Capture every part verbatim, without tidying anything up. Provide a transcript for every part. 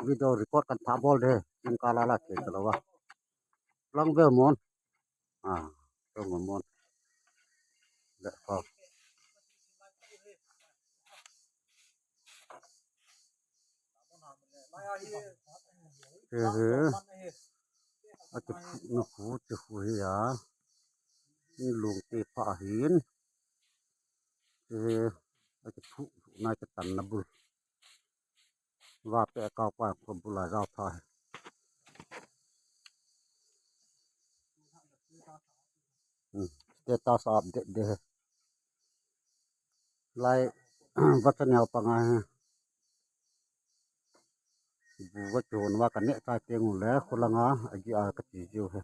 video record kan thah bol de, jingkah la la che ta lo va. Lang ve mon. Ah, lang ve mon. Le pa. He he. Ati phu na phu ti phu hi a. Ni lung te pha hin. He he. Ati phu na ka tan na bul. Va pe ka pa ko bula jao tha. Hmm. Status update de. Lai, va channel pa nga he. Bu va chon va ka ne ta te ngu le, khulanga, agi a ka ti jiu he.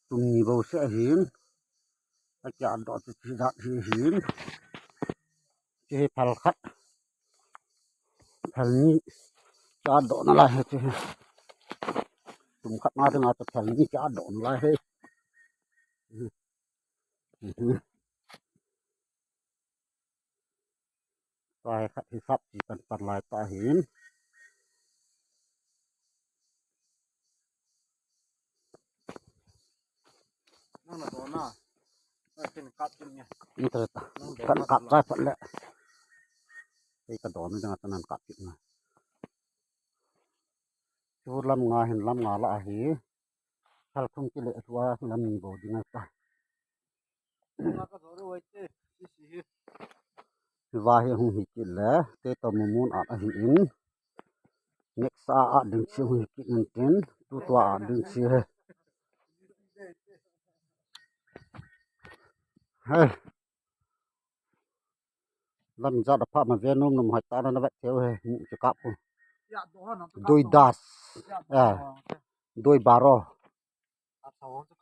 Tum ni bou se hin. A kia doh chu chi dat hi hin. Chi hi phal khat. Phal ni. Kia doh na lai hi chi hi. Tum khat na ding a chu phal ni kia doh na lai hi. Tua hi khat hi sap chi kan pan lai ta hin. Nang na dona. Na kin kap kin nya. Ni ta ta. Nang dona. Kan kap lai pat le. Ei ka dona dang ta nan kap kin na. Chu lam nga hin lam nga la hi. Thal thum kile thua lam ni bou ding ai ta. Hiva hi hung hi kit le, kei to mumun at ahi in. Next a at ding chi hung hi kit in tin, tu tua at ding chi he. He. Lam jat a pha ma ve nom nom hai ta na na vet theo he, mu chi kap ko. Doi das. Eh. Doi baro.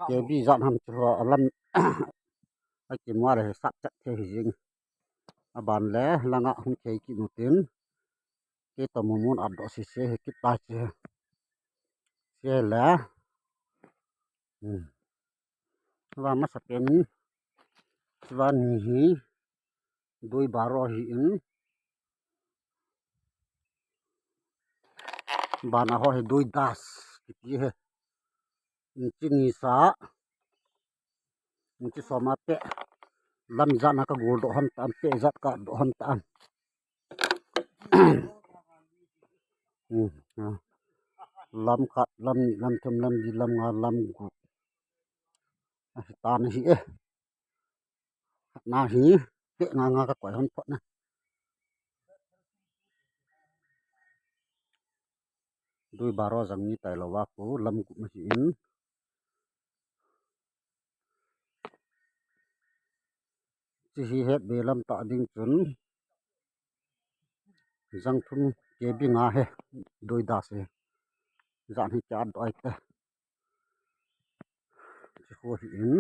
Kebi jat ham chu a lam. A ki mua le sap chat the hi jing. A ban le langa hung thei kit nu tin. Kei to mumun at doh si se hi kit ta chi. Se le. Hmm. Va masa pen. Va ni hi. Doi baro hi in. Bana ho hi doi das. Kiti he. Inchi ni sa. Inchi som a pe. Lam jat na ka gol doh hon ta an, pe jat ka doh hon ta an. Hmm, ah. Lam khat, lam ni, lam thum, lam li, lam nga, lam gup. Ah, ta na hi eh. Na hi, pe nga nga ka koi hon phot na. Dui baro jang ni tai lo va ko, lam gup ma hi in. Chi hi het be lam ta ding chun. Jang thum ke bi nga he, doi da se. Jan hi cha doi te. Chi ko hi in.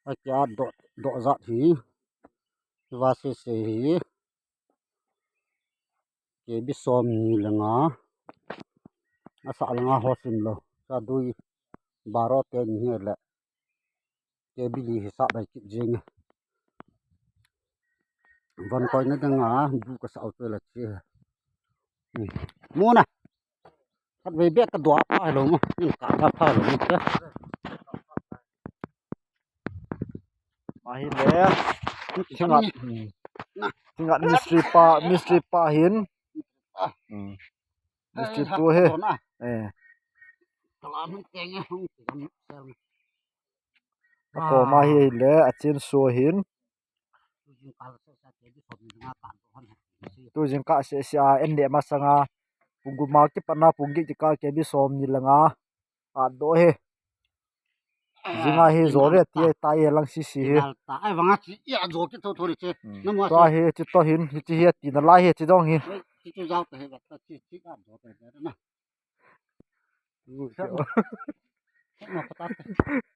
A kia doh, doh jat hi. Va se se hi. Ke bi som ni le nga. A sa le nga ho sim lo. Sa dui baro te ni hi le. Ke bi li hi sa bai kit jing. Von koi na dang a, bu ka sa auto la chi. Hmm. Mo na. Khat vei bek ka dua pha lo mo. Ning ka da pha lo mo. Ahi le. Singat. Hmm. Singat mistri pa, mistri pa hin. Ah. Hmm. Mistri pu he. Eh. Kalam hin keng e hung ti kan sel. Ako ma hi le, a chin so hin. Tu jingkah se se a, en de masanga. Pung gup ma kipatna pung get kikah ke bi som ni le nga. A do he. Jinga hi jo re ti ta ye lang si si he. Ai vanga chi ya jo ki tho tho ni che. Hmm. Tua he chi to hin, hi chi he ti na lai he chi dong hi. Chi chu jao ta he ba ta chi chi ka jo ta he na.